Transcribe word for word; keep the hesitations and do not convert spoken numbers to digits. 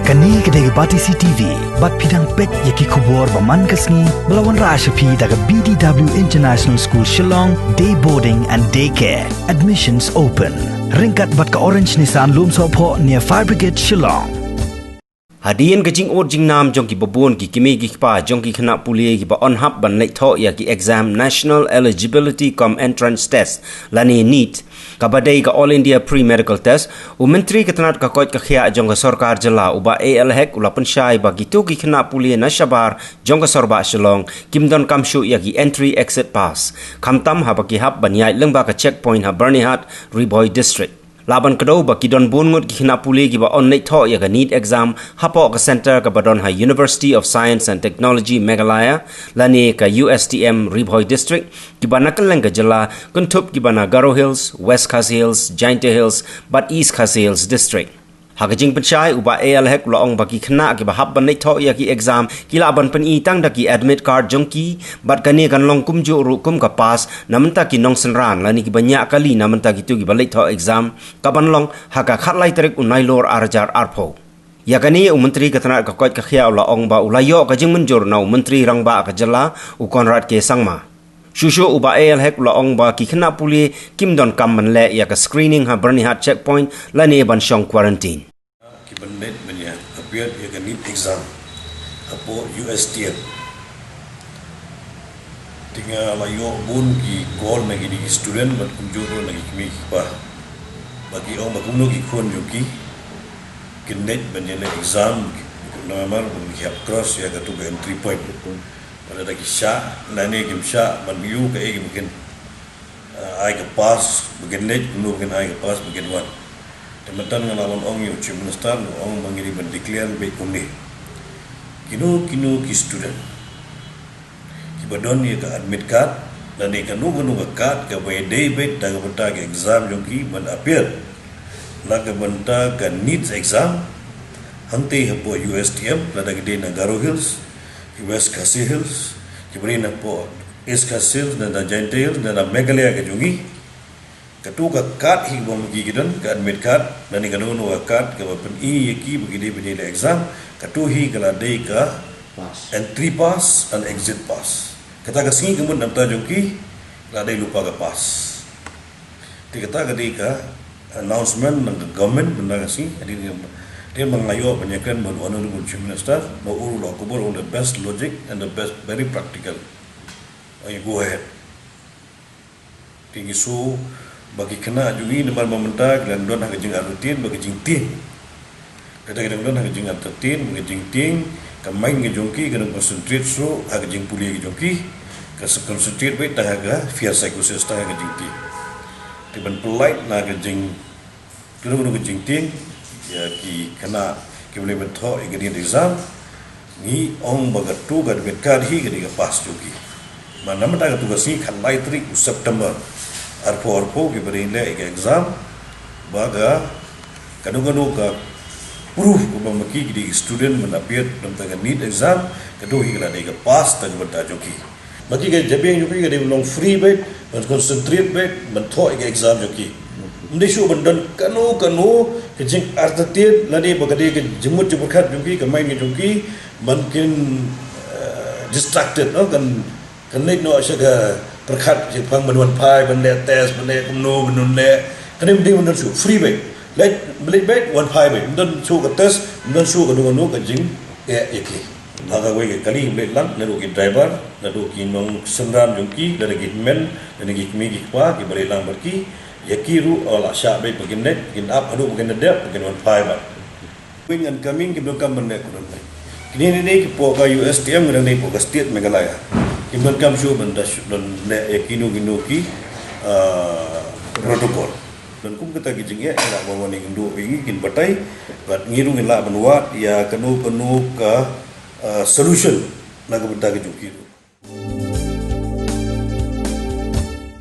Kane ka dei ka Batesi T V, bad phi dang peit ïa ki khubor ba man ka sngi, ba la wanrah sha phi da ka B D W International School Shillong, Day Boarding and Day Care. Admissions open. Ryngkat bad ka Orange Nissan Lumsohphoh near Fire Brigade Shillong. Hadien ka jingud jingnam jong ki babun ki kmie ki kpa jong ki khynnah pule kiba yn hap ban leit thoh ïa ki exam National Eligibility cum Entrance Test lane NEET, kaba dei ka All India Pre-Medical Test, u Myntri ka tnat ka koit ka khiah jong ka sorkar jylla u Bah A L Hek u la pynshai ba kito ki khynnah pule na shabar jong ka Sorbah Shillong kim donkam shuh ïa ki entry exit pass, khamtam haba ki hap ban ïaid lyngba ka checkpoint ha Byrnihat, Ri Bhoi District. Lah ban kdew ba ki don bun ngut ki khynnah pule kiba yn leit thoh ïa ka NEET exam hapoh ka centre kaba don ha University of Science and Technology Meghalaya lane ka U S T M Ri Bhoi District, kiba na kylleng ka jylla, kynthup kiba na Garo Hills, West Khasi Hills, Jaintia Hills bad East Khasi Hills District. Ha ka jingpynshai, u Bah A L Hek u la ong ba ki khynnah kiba hap ban leit thoh ïa ki exam ki lah ban pyni tang da ki admit card jong ki, bad kane kan long kumjuh ruh kum ka pass na bynta ki nongsynran lane kiba ñiah kali na bynta kito kiba leit thoh exam, kaban long ha ka khatlai tarik u Nailur arhajar arphew. Ïa kane, u Myntri ka tnat ka koit ka khiah u la ong ba u la ïoh ka jingmynjur na u Myntri Rangbah ka jylla, u Conrad K Sangma. Shuh shuh u Bah A L Hek u la ong ba ki khynnah pule kim donkam ban leh ïa ka screening ha Byrnihat checkpoint lane ban shong quarantine. Ki ban leit ban ïa appear ïa ka NEET exam hapoh U S T M. Te nga la ïoh bun ki call na kine ki student bad kumjuh ruh na ki kmie ki kpa. Ba ki ong ba kumno ki khun jong ki kin leit ban ïa leh exam, namar ba ki hap cross ïa katu ka entry point. Lada ki shah, lane kim shah ban ïoh kaei kaba kin, ah, ai ka pass ba kin leit, kumno ba kin ai ka pass ba kin wan. Te mynta nga la wan ong ïa u Chief Minister, nga ong ba ngi dei ban declare beit kumne. Kino kino ki student kiba don ïa ka admit card lane kano kano ka card kaba ïadei beit da ka bynta ka exam jong ki ban appear na ka bynta ka NEET exam, hangtei hapoh U S T M, lada ki dei na Garo Hills, ki West Khasi Hills, kiba dei napoh East Khasi Hills, na, na Jaintia Hills, na, na Meghalaya ka jong ngi. Katu ka card hi kaba ma ki ki don, ka admit card, lane kano kano ka card kaba pyni ïa ki ba ki dei ban ïaleh exam, katu hi ka la dei ka Pass. Entry pass and exit pass. Kata ka sngi ka mut na bynta jong ki, ka la dei lypa ka pass. Te kata ka dei ka announcement na ka government mynta ka sngi, ka dei ka, te ba nga ïoh ban ïakren bad u Honorable Chief Minister, ba u ruh u la kubur on the best logic and the best, very practical. Ba ngi go ahead. Te ngi shu ba ki khynnah jong ngi namar ba mynta ki dang don ha ka jingartatien bad ka jingtieng. Kata ki dang don ha ka jingartatien bad ka jingtieng, ka mind ka jong ki ka dang concentrate shuh ha ka jingpule ka jong ki, ka sa concentrate beit tang ha ka fear psychosis, tang ha ka jingtieng. Te ban pynlait na ka jing Kano kano ka jingtieng ïa ki khynnah kiba leit ban thoh ïa ka NEET exam, ngi ong ba katu ka admit card hi ka dei ka pass jong ki. Namar na katu ka sngi khatlai tarik u September arphew arphew kiba dei leh ïa ka exam, ba ka kano kano ka proof kaba ma ki ki dei ki student ban appear na bynta ka NEET exam, katu hi ka la dei ka pass na ka bynta jong ki. Ba ki ka jabieng jong ki ka dei ban long free beit, ban concentrate beit, ban thoh ïa ka exam jong ki. Ym dei shuh ban don kano kano ka jingartatien lane ba ka dei ka jingmut jingpyrkhat jong ki, ka mind ka jong ki ban kin, eh, distracted, no, kan, kan leit noh sha ka pyrkhat shaphang ban wan phai, ban leh test, ban leh kumno, ban leh. Kane ym dei ban don shuh, free beit. Leit, leit beit, wan phai beit. Ym don shuh ka test, ym don shuh kano kano ka jing, eh, ïa ki. Ha kawei ka kali ba leit lang, naduh ki driver, naduh ki nongsynran jong ki, lada ki hynmen, lada ki kmie ki kpa, kiba leit lang bad ki, ïa ki ruh, oh, la shah beit ba kin leit, kin ap haduh ba kin da dep, ba kin wan phai bad. Going and coming, kim donkam ban leh kudon beit. Kine ne ne ki poh ka U S T M, kine ne poh ka state Meghalaya. Kim donkam shuh ban da shuh, ban leh ïa kino kino ki, ah, protocol. Don kum kata ki jingeh, ïa lah ban wan ïa ngi, ïa ngi kin batai, bad ngi ruh ngin lah ban wad ïa kano kano ka, ah, solution na ka bynta ka jong ki ruh.